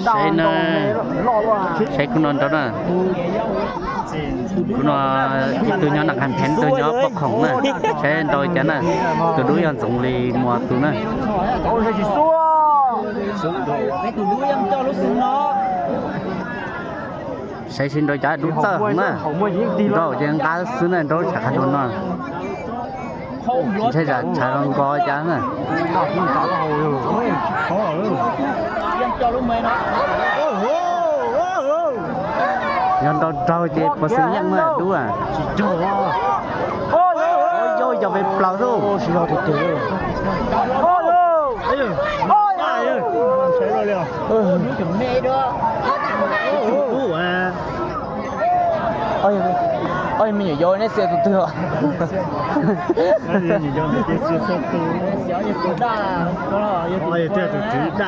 Saib na, saib khub no nrau na. Khub no ib tug nyob nram qab phev, ib tug nyob poj khoom na. Saib nrau cas na. Tus dub yog Ntxoov Lis Muas tus na. Saib seb nrau cas, dub txawj heev na. Nrau ces nqa xwb na, nrau tshav qhov no. Ntshai tsam tshav los nko cas na. Yog nrau raug ces puas xeeb yeej na dub a. Yog pes plaws xwb. Ob me nyuam yaus neb xia tus twg os?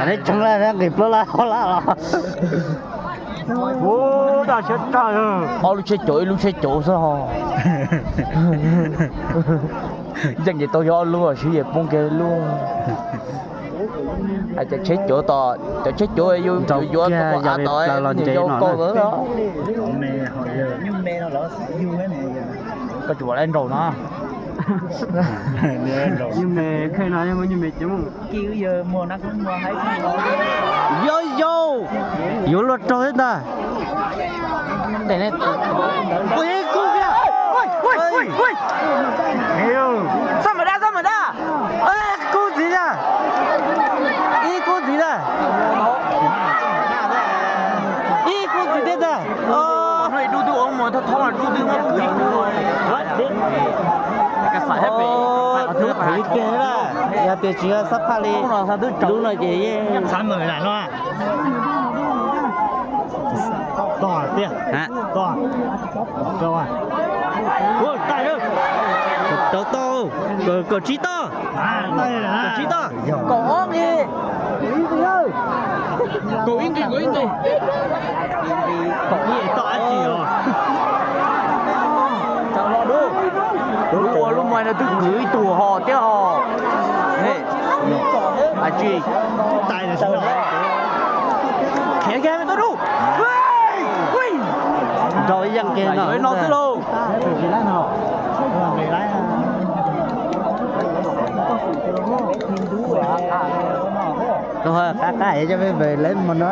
Neb tseev lawm nqis plaub lab hov lab los. Ob lub tsheb caum ib lub tsheb caum xwb ho. Yeej ces tau yog ob lub los sis yog poob kiag lub. Hais cov tsheb caum tom, cov tsheb caum yus yuav yuav tus av tom los ntev no. Koj tsis pom lawv nraum no. Nyuj me, kheej no yog nyuj me cev mus. Yog yau, yuav luag raug thiab ntag. Xab mam dab, xab mam dab. Kub ntxiv ntag. Ib kub ntxiv ntag. Ib kub ntxiv thiab ntag. Dub twb ua muag thoob thoob, dub twb muab kwv ib kub. Dub qhwv ib pliag na, yog tias tsis yog xab phaj li lub no ces yeej. Rau tau, kaum tsib toj, kaum tsib toj. Kaum ib nqi, kaum ib nqi. Lub ua lub muag no twb kwv ib tug ho thiab ho. Tsis khiav kiag me tub dub. Nrau ib yeej kiag no xwb lauj. Qab qab coj peb mus lawv no.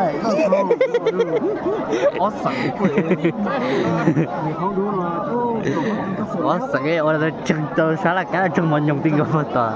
Ob xeem ua tseeg tau sab laj kab tseeg mos nyoos ti nkaus puag tom.